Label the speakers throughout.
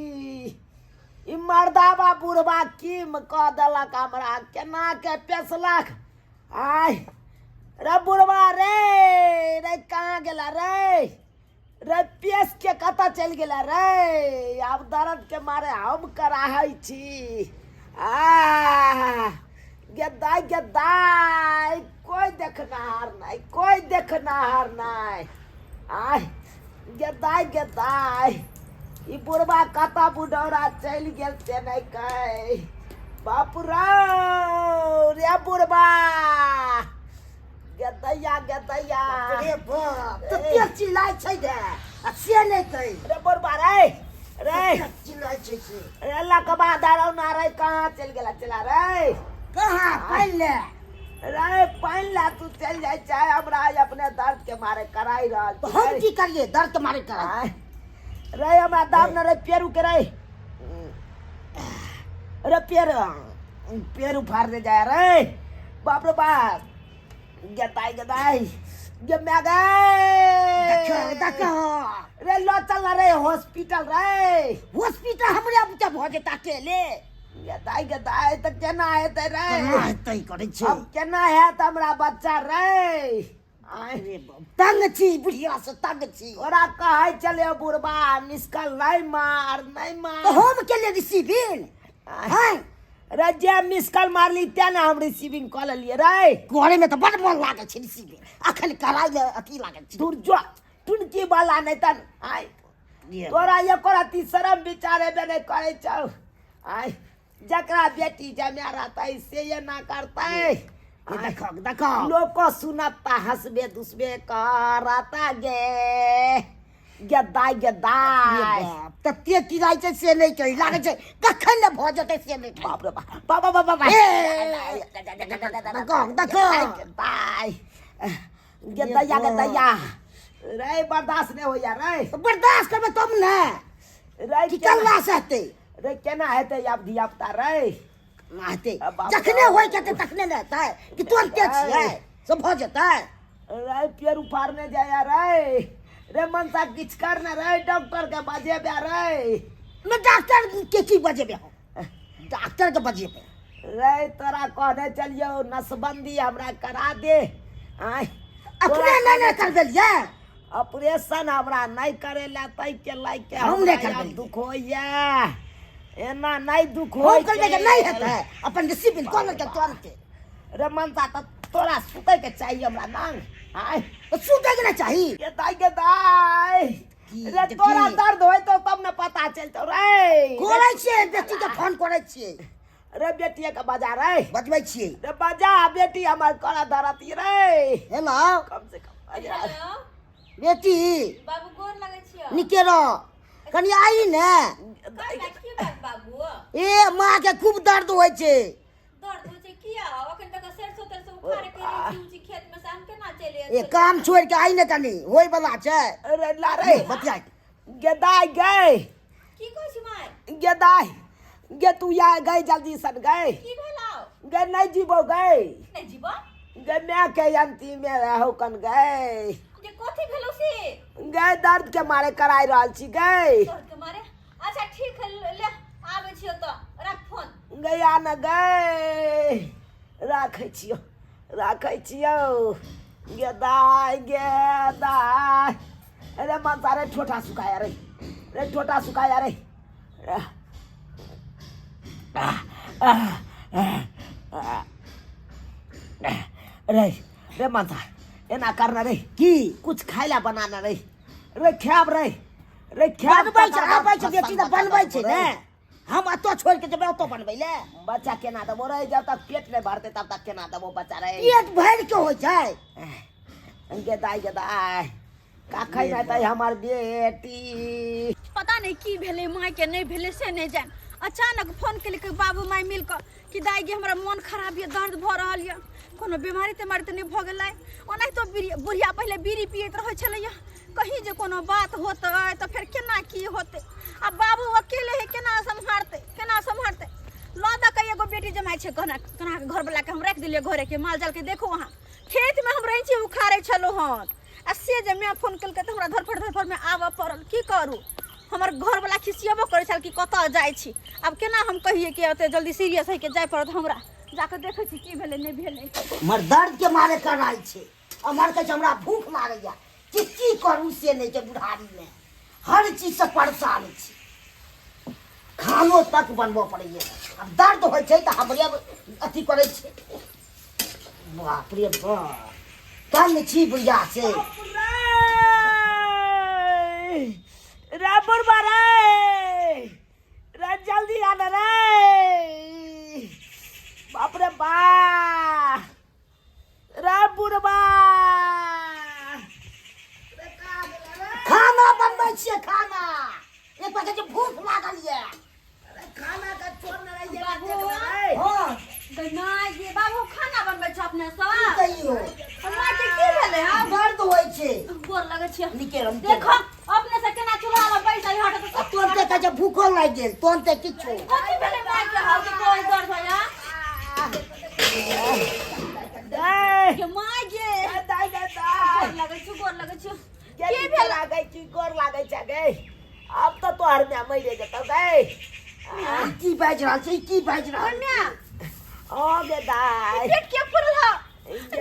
Speaker 1: ई मर्दाबा बुढ़बा की कऽ देलक हमरा केना के पेसलक आय रे बुढ़बा रे रे कहाँ गेला रे रे पेश के कतऽ चलि गेला रे आब दर्द के मारे हम कराहै छी आ गेदाय गेदाय कोई देखनाहार नहि कोई देखनाहार नहि आय गेदाय गेदाय ई बुढ़बा कतऽ बुढ़ौरा चलि गेल से नहि कहै बाप रौ रे बुढ़बा गेदैया गेदैया
Speaker 2: रे बाप तते चिल्लाइ छै रे आ से नहि कहै
Speaker 1: रे बुढ़बा रे रे
Speaker 2: तते चिल्लाइ छै से
Speaker 1: रे लकबा दरौना रे कहाँ चलि गेला चला रे
Speaker 2: कहाँ पानि ले
Speaker 1: रे पानि ला तू चलि जाइ छै हमरा अपने दर्द के मारे कराई रहल
Speaker 2: तऽ हम
Speaker 1: छै।
Speaker 2: की करियै दर्द के मारे करा
Speaker 1: आय। रे हमरा दाम न रे पेरू के रे रे पेर पेर उफाड़ दे जाय रे बाप रे बाप गेताई गेताई गे मैं
Speaker 2: देखो
Speaker 1: गए
Speaker 2: देखो
Speaker 1: रे लो चल ना रे हॉस्पिटल रे
Speaker 2: हॉस्पिटल हमरे बुते भऽ जेता अकेले
Speaker 1: गेताई गेताई तऽ केना हेतै रे
Speaker 2: केना हेतै करै छै
Speaker 1: अब केना हेत हमरा बच्चा रे आय
Speaker 2: अरे बाप, तंग छी बुढ़िया से तंग छी
Speaker 1: ओकरा कहै छलै बुढ़बा मिसकल नहि मार नहि
Speaker 2: तऽ
Speaker 1: मार
Speaker 2: हम केलियै रिसीविंग हैं
Speaker 1: रे जे मिसकल मारली तें ने हम रिसीविंग कऽ लेलियै रे
Speaker 2: करे में तऽ बड मन लागै छै रिसीविंग अखन कराइ ले अथी लागै छै
Speaker 1: दूर जो टुनकी वाला नहि तन आय तोरा एको रत्ती शरम विचार हेबे नहि करै छौ आय जकरा बेटी जमा रहतै से एना करतै
Speaker 2: देखो देखो
Speaker 1: लोक सुनता हंसबे दुसबे करता गे गेदाय गेदाय
Speaker 2: तते किराय छै से नहि कही लागै छै कखन ने भऽ जेतै से नहि
Speaker 1: बाप रे बाप बाबा बाबा बाबा
Speaker 2: देखो देखो
Speaker 1: गेदाय गेदैया गेदैया रे बर्दाश्त नहि होइया रे
Speaker 2: बर्दाश्त करबै तब ने
Speaker 1: रे
Speaker 2: कि कल्ला सहतै
Speaker 1: रे केना हेतै आब धिया पुता रे
Speaker 2: ना हेतै
Speaker 1: बाप रे।
Speaker 2: जखने होइ के हेतै तखने ने हेतै कि तुरन्ते छियै सब भऽ जेतै
Speaker 1: रे पेड़ उफाड़ने जाया रे रे मनसा किछु कर ने रे डॉक्टर के बजेबे रे
Speaker 2: ने डॉक्टर के की बजेबै हम डॉक्टर के बजेबै
Speaker 1: रे तोरा कहने चलियौ नसबंदी हमरा करा दे आय
Speaker 2: अपने नहि ने करबेलियै
Speaker 1: ऑपरेशन हमरा नहि करे ला तै के लय के
Speaker 2: हम नहि
Speaker 1: हमरा आब
Speaker 2: करबेलियै।
Speaker 1: दुख होइया एना नहि दुख होइ
Speaker 2: हम करबै के नहि हेतै अपन रिसीविंग कऽ लेलकै तुरन्ते
Speaker 1: रे मनसा तऽ तोरा सुतै के चाही हमरा नांग आय
Speaker 2: सुतै के नहि चाही
Speaker 1: गे दाइ गे दाइ
Speaker 2: की
Speaker 1: रे
Speaker 2: की?
Speaker 1: तोरा दर्द होय तो तब ने पता चलतौ रे
Speaker 2: करै छियै बेटी के फोन करै छियै
Speaker 1: रे बेटिया के बजा रे
Speaker 2: बजबै छियै
Speaker 1: रे बजा बेटी हमर करा धरती रे
Speaker 2: हेलो
Speaker 1: कम से कम बजा
Speaker 3: हेलो
Speaker 2: बेटी
Speaker 3: बाबू गोर लगै छियौ
Speaker 2: निके रह कनि आई ने
Speaker 3: कहला की बात बाबू
Speaker 2: ए माँ के खूब दर्द होइ छै
Speaker 3: दर्द होइ छै किया अखन तक सरसो तरसो उखाड़े के रहै छी ऊँची खेत में से हम केना चलि
Speaker 2: ए काम छोड़ि के आई ने कनि होय वाला छै
Speaker 1: अरे ला रे
Speaker 2: बतिया
Speaker 1: गेदाय गए
Speaker 3: की कहै छी माय
Speaker 1: गेदाय गे तू या गए जल्दी सन गए
Speaker 3: की भेलौ
Speaker 1: गे नहीं जीबो गए
Speaker 3: नहि जीबो
Speaker 1: गे मैं के अंतिम में रहो कन गए
Speaker 3: जे कथी भेलौ से
Speaker 1: गए दर्द के मारे कराई रहल छी गए
Speaker 3: दर्द के मारे अच्छा ठीक है ले आबै छियौ तऽ राख फोन
Speaker 1: गया न गए राखै छियौ राखै छियौ गेदाय गेदाय अरे मनसा रे ठोठा सुखाया रे रे ठोठा सुखाया रे रे रे मनसा एना करना रे
Speaker 2: की
Speaker 1: कुछ खाय ला बनाना रे रे खायब रे रे खायब
Speaker 2: बनबै छै
Speaker 1: तकर बाद
Speaker 2: आबै छै बेटी तऽ
Speaker 1: फसल
Speaker 2: बनबै छै
Speaker 1: रे।
Speaker 2: ने हम एतऽ छोड़ि के जेबै ओतऽ बनबै ले
Speaker 1: बच्चा केना देबो रे जब तक पेट नहीं भरते तब तक केना देबो बच्चा रे
Speaker 2: पेट भरि के होइ छै
Speaker 1: गेदाय गेदाय कखन एतै हमर बेटी
Speaker 3: पता नहि की भेलै मायके नहि भेलै से नहि जान अचानक फोन केलकै बाबू माय मिल कऽ कि दाइ गे हमरा मोन खराब यऽ दर्द भऽ रहल यऽ कोनो बीमारी तीमारी तऽ नहि भऽ गेलै ओनाहितो बुढ़िया पहिले बीड़ी पियैत रहै छलैया कहीं जे कोनो बात होतै तऽ फेर केना की होतै आ बाबू अकेले है केना सम्हारतै केना सम्हारतै लऽ दऽ कऽ एगो बेटी जमाइ छै कहना केना कऽ घरवलाके हम राखि देलियै घरेके माल जालके देखू अहाँ खेतमे हम रहै छी उखाड़ै छलहुँ हन आ से जे माय फोन केलकै तऽ हमरा धरफड़ धरफड़मे आबऽ पड़ल की करू हमर घरवला खिसियेबो करै छलै। छल कि कतऽ जाइ छी। आब केना हम कहियै कि एते जल्दी सीरियस होइके जाय पड़त हमरा, जाकऽ देखै छी की भेलै नहि भेलै।
Speaker 2: हमर दर्द के मारे कराइ छै, हमर कहै छै हमरा भूख लागैया, कि की करू से नहि छै। बुढ़ारीमे हर चीजसँ परेशान छी, खानो तक बनबऽ पड़ैया। आब दर्द होइ छै तऽ हमरे अथी करै छै। बाप रे बाप, तंग छी बुढ़िया से।
Speaker 1: रे बुढ़बा रे, रे जल्दी आना रे, बाप रे बा, रे बुढ़बा।
Speaker 2: खाना बनबै छियै खाना, एक बार कहै छै भूख लागल यऽ।
Speaker 1: खाना का छोड़ न रही है।
Speaker 3: बाबू।
Speaker 2: हँ।
Speaker 3: नहि गे बाबू, खाना बनबै छ अपने
Speaker 2: की
Speaker 3: सब?
Speaker 2: कहियौ।
Speaker 3: माँ के की भेलै? हँ।
Speaker 2: दर्द होइ छै।
Speaker 3: गोर लगै छियै।
Speaker 2: नीके रह, नीके रह।
Speaker 3: देखो अपने से केना चूल्हा लग बैसल हट
Speaker 2: आ तुरन्ते कहै छै भूखो लागि गेल, तुरन्ते किछु।
Speaker 3: कथी भेलै माँ के? हौ के कोई दर्द होया के माँ गे?
Speaker 1: दाइ गे दाइ।
Speaker 3: गोर लगै छी, गोर लगै छी।
Speaker 1: की
Speaker 3: की भेल?
Speaker 1: लागै छी, गोर लागै छै गे। आब तऽ तोहर माय मरि जेतौ गे।
Speaker 2: ई की बाजि रहल छै, ई की बाजि रहल
Speaker 3: माय?
Speaker 1: ओ गे दाइ।
Speaker 3: पेट के फूलल ह?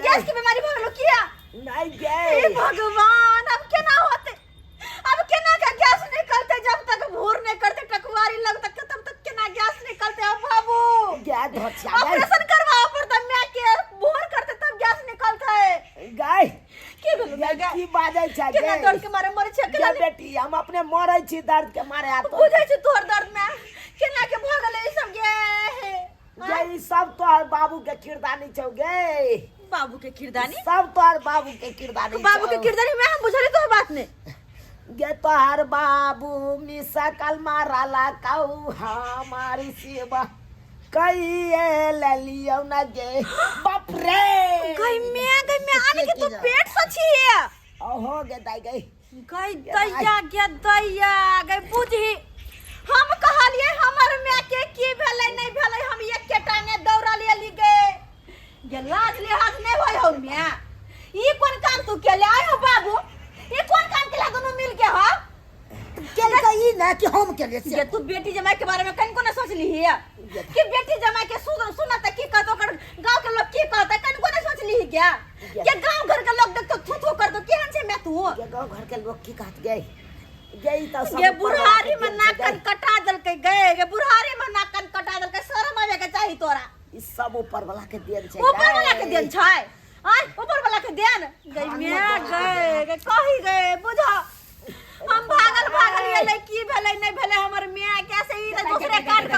Speaker 3: गैस के बीमारी भऽ गेलो किया?
Speaker 1: नहि गे।
Speaker 3: हे भगवान, अब केना होते? अब केना के गैस निकलते? जब तक भूर नहीं करते टकवारी लग तक, तब तक केना गैस निकलते? अब बाबू
Speaker 1: गे धोतिया गे।
Speaker 3: ऑपरेशन करवाओ पड़ता मैं के, भूर करते तब गैस निकलते।
Speaker 1: गाय।
Speaker 3: की भेलो
Speaker 1: गे?
Speaker 3: गे?
Speaker 1: की बाजै छै
Speaker 3: केना
Speaker 1: गे?
Speaker 3: दर्द के मारे मरे छै केना?
Speaker 1: गे बेटी, हम अपने मरै छी दर्द के मारे आ तो
Speaker 3: बुझै छी तोहर दर्द में केना के भऽ गेलै ई सब गे।
Speaker 1: गे, ई सब तोहर बाबू के किरदानी छौ गे।
Speaker 3: बाबू के किरदानी?
Speaker 1: सब तोहर बाबू के किरदानी।
Speaker 3: बाबू के
Speaker 1: छौ।
Speaker 3: किरदानी में हम बुझली तोहर बात ने।
Speaker 1: गे तोहर बाबू मिसा कल माराला कौ हमारी सेवा कहिए ले लियौ न गे। बाप रे।
Speaker 3: गई मैं, गई मैं आने के तू पेट से छिए।
Speaker 1: ओहो गे दाई गई।
Speaker 3: गई दैया, गे दैया गई, बुझी हम कहलिए हमर माय के की भेलै नहि भेलै, हम एकेटा ने दौड़ल एली गे। गे लाज लिहाज नहि होय हौ माय? ई कोन काम तू केले आय हो बाबू? ई कोन काम केला दुनू मिल के? हो
Speaker 2: केलकै ई ने कि हम केलियै से?
Speaker 3: गे तू बेटी जमाई के बारे में कनिको ने सोचली हिय कि बेटी जमाई के सुन सुनत की कहतो, ओकर गांव के लोग की कहते, कनिको ने सोचली ही क्या? के गांव घर के लोग देखतो थू थू कर दो। केहन छै मैं तू?
Speaker 1: गे गाँव घर के लोग की कहत गे? गे ई तऽ सब
Speaker 3: गे
Speaker 1: ऊपर
Speaker 3: बुढ़ारी
Speaker 1: वाला
Speaker 3: में
Speaker 1: के
Speaker 3: नाक
Speaker 1: देन
Speaker 3: कान
Speaker 1: छै गे।
Speaker 3: कटा देलकै गे। गे बुढ़ारी में नाक कान कटा देलकै, शरम आबे के चाही तोरा।
Speaker 1: ई सब ऊपर वाला के देन छै।
Speaker 3: ऊपर वाला के
Speaker 1: गे।
Speaker 3: देन छै? आय ऊपर वाला के देन? गई मैं गए गए कही गए, बुझ हम भागल भागल एलै, की भेलै नहि भेलै हमर माय कैसे ई तऽ दूसरे काट के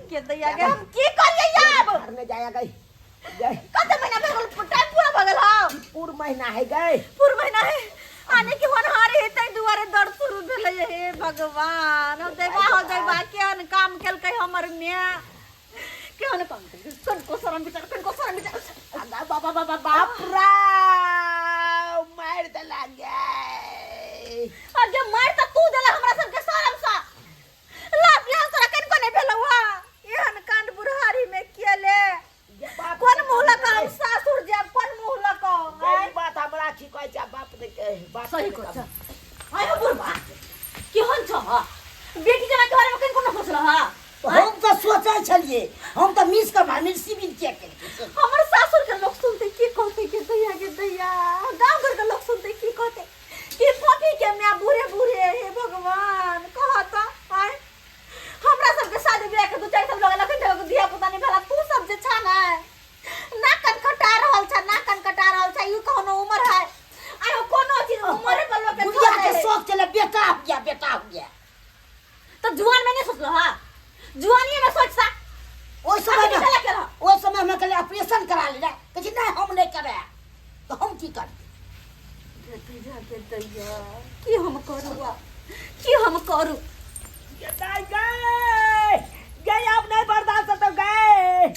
Speaker 3: के दैया गे, हम की करियै आब?
Speaker 1: घर में जाया गई गई।
Speaker 3: कते महीना भऽ गेल? टाइम पूरा भऽ गेल हौ।
Speaker 1: पूर महीना है गई।
Speaker 3: पूर महीना है, आने की होनहारी है, ताहि दुआरे दर्द शुरू भेलै। हे भगवान, हो दैबा, हो दैबा, केहन काम केलकै हमर माय, केहन काम केलकै। कनको शरम विचार, कनको शरम विचार।
Speaker 1: अगा बाबा बाबा, बाप रे, मारि देला गे।
Speaker 3: और जे मारि तऽ तू देला हमरा सबके शरम सँ। लाज लिहाज तोरा कनिको नहि भेलौ हँ? एहन कांड बुढ़ारी में केले, कोन मुँह लऽ कऽ हम सासुर जायब? कोन मुँह लऽ कऽ?
Speaker 1: ई बात हमरा की कहै छै बाप ने के बाप
Speaker 3: सही
Speaker 1: ने
Speaker 3: कहै छ। आय हो बुढ़बा, केहन छ? बेटी जमाई के बारे में कनिको नहि सोचलह हँ?
Speaker 2: हम तऽ सोचै छलियै, हम तऽ मिस कऽ मिर्ची भी चेक केलकै से।
Speaker 3: हमर सासुर के लोग सुनते की कहते के दैया, के दैया? गांव घर के लोग सुनते की कहते कि फोफी के माय बूढ़े बूढ़े? हे भगवान, कहता आय हमरा सबके शादी ब्याह के 2-4 साल भऽ गेल, अखन तक धिया पुता नहि भेला। तू सब जे छा ने नाक कान कटा रहल छ, नाक कान कटा रहल छ। ई कोनो उम्र है? आय कोनो चीज उम्र पर लोग के
Speaker 2: बुढ़िया
Speaker 3: छोड़
Speaker 2: के
Speaker 3: दे।
Speaker 2: शौक छलै बेटा हो गया, बेटा हो गया।
Speaker 3: तो जुआन में नहीं सोचलो? हाँ, जुआनिए में सोच सा।
Speaker 2: ओहि समय
Speaker 3: अभी
Speaker 2: में
Speaker 3: चला केलह?
Speaker 2: ओहि समय में कहलियै ऑपरेशन करा ले, कहै छै नहि हम नहि करायब, तऽ हम की करी?
Speaker 3: दैया के दैया, की हम करू आब? की हम करू?
Speaker 1: गे दाई गए गए, अब नहीं बर्दाश्त होतो गए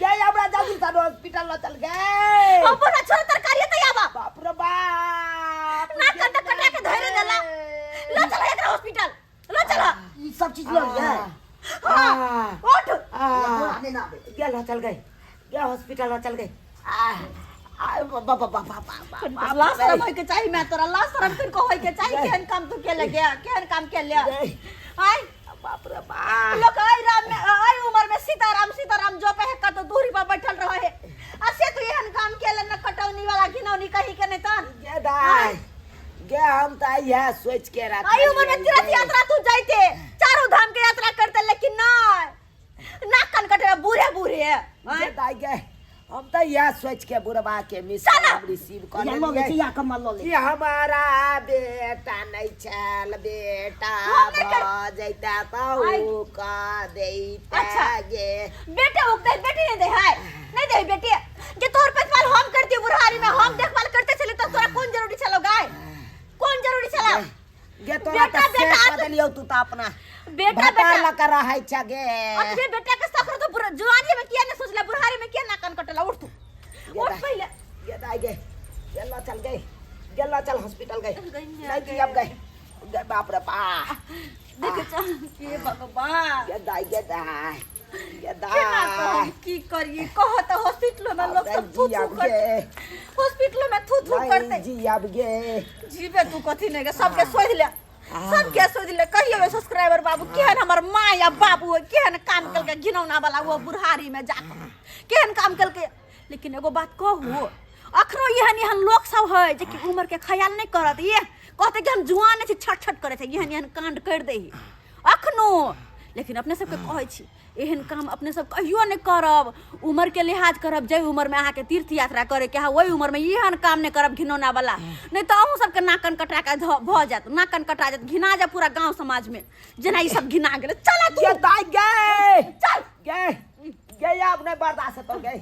Speaker 1: गए, हमरा जल्दी से हॉस्पिटल ल चल गए।
Speaker 3: हम बोला छोड़ तरकारी त आबा।
Speaker 1: बाप रे बाप,
Speaker 3: नाक कान तऽ कटा के धैरे देला। ल चल एकरा हॉस्पिटल ल चल।
Speaker 2: ई सब चीज लऽ लियै।
Speaker 3: हाँ, उठ।
Speaker 2: तोरा नहि ना आबै।
Speaker 1: गया ल चल गए, गया हॉस्पिटल ल चल गए। आ आय बाबा बाबा बाबा।
Speaker 3: लाज शरम होय के चाही मैं तोरा, लाज शरम किनको होय के चाही। केहन काम तू केले गे, केहन काम केले? आय
Speaker 1: बाप रे बाप।
Speaker 3: लोग आई राम में आई उम्र में सीताराम सीताराम जपे है, कतो दूरी पर बैठल रहे है, आ से तू एहन काम केले न कटौनी वाला घिनौनी कही के नहीं तन।
Speaker 1: गे दाई गे, हम तऽ इएह सोच के
Speaker 3: आई उम्र में तीर्थ यात्रा तू जाइते, चारों धाम के यात्रा करते, लेकिन ना नाक कान कटे बूढ़े बूढ़े।
Speaker 1: गे दाई गे, हम तऽ इएह सोच के बुढ़बा के मिस
Speaker 3: चल।
Speaker 1: रिसीव कर
Speaker 2: या लऽ लै छी,
Speaker 1: लेलियै
Speaker 2: या कम्बल लऽ लै
Speaker 1: कि हमारा बेटा नहि छल, बेटा
Speaker 3: हम नहि
Speaker 1: भऽ जैता तऽ उ कऽ दैता।
Speaker 3: अच्छा।
Speaker 1: गे
Speaker 3: बेटे उगते बेटी नहीं दे है, नहीं दे बेटी जे तोहर देखभाल हम करती। बुढ़ारी में हम देखभाल करते छली तो तोरा कोन जरूरी छलो गाय, कोन जरूरी छलो?
Speaker 1: गे तोरा
Speaker 3: बेटा,
Speaker 1: तऽ से
Speaker 3: बेटा,
Speaker 1: कऽ देलियौ, तू तऽ अपना
Speaker 3: बेटा
Speaker 1: भटा
Speaker 3: बेटा
Speaker 1: लऽ कऽ रहै छ गे।
Speaker 3: अपने बेटा के सखरो तो जुआनी में किया नहीं सोचला, बुढ़ारी में किया नाकन कटला? उठ तू, उठ पहले।
Speaker 1: गे दाई गे, गेलो चल गई, गेलो चल हॉस्पिटल गई।
Speaker 3: गई।
Speaker 1: नहीं जी, अब गई गे, बाप रे बा।
Speaker 3: देख चल के भगवान।
Speaker 1: गे दाई, गे दाई, गे
Speaker 3: केना
Speaker 1: दाई।
Speaker 3: कहब, की करिए कह त? हॉस्पिटलो में लोग सब थू
Speaker 1: जी
Speaker 3: थू
Speaker 1: अब
Speaker 3: करते,
Speaker 1: गे।
Speaker 3: हॉस्पिटलो में थू थू
Speaker 1: नहीं
Speaker 3: करते।
Speaker 1: जी अब गे।
Speaker 3: जीवे तू कथी नहीं गे, सबके सोच ले, सबके सोच ले। कहियो सब्सक्राइबर बाबू, केहन हमर माँ या बाबू है, केहन काम कलके घिनौना वाला, वो बुढ़ारी में जाके केहन काम कलके। लेकिन एगो बात कहू, अखनो एहन एहन लोक सब है जे कि उम्र के ख्याल नहीं करत। ये कहते कि हम जुआन छी, छट छट करे छै, एहन एहन कांड कर दे अखनो। लेकिन अपने सबके कहै छी, एहन काम अपने सब कहियो नहि करब। उम्र के लिहाज करब। जाहि उम्र में अहाँके तीर्थ यात्रा करे के है, ओहि उम्र में एहन काम नहि करब घिनौना वाला, नहि तऽ अहूँ सबके नाकन कटा के भऽ जायत, नाकन कटा जायत, घिना जायत पूरा गाँव समाज में, जेना ई सब घिना गेलै। चल तू।
Speaker 1: गे दाई गे।
Speaker 3: चल।
Speaker 1: गे गे, आब नहि बर्दाश्त हेतौ गे।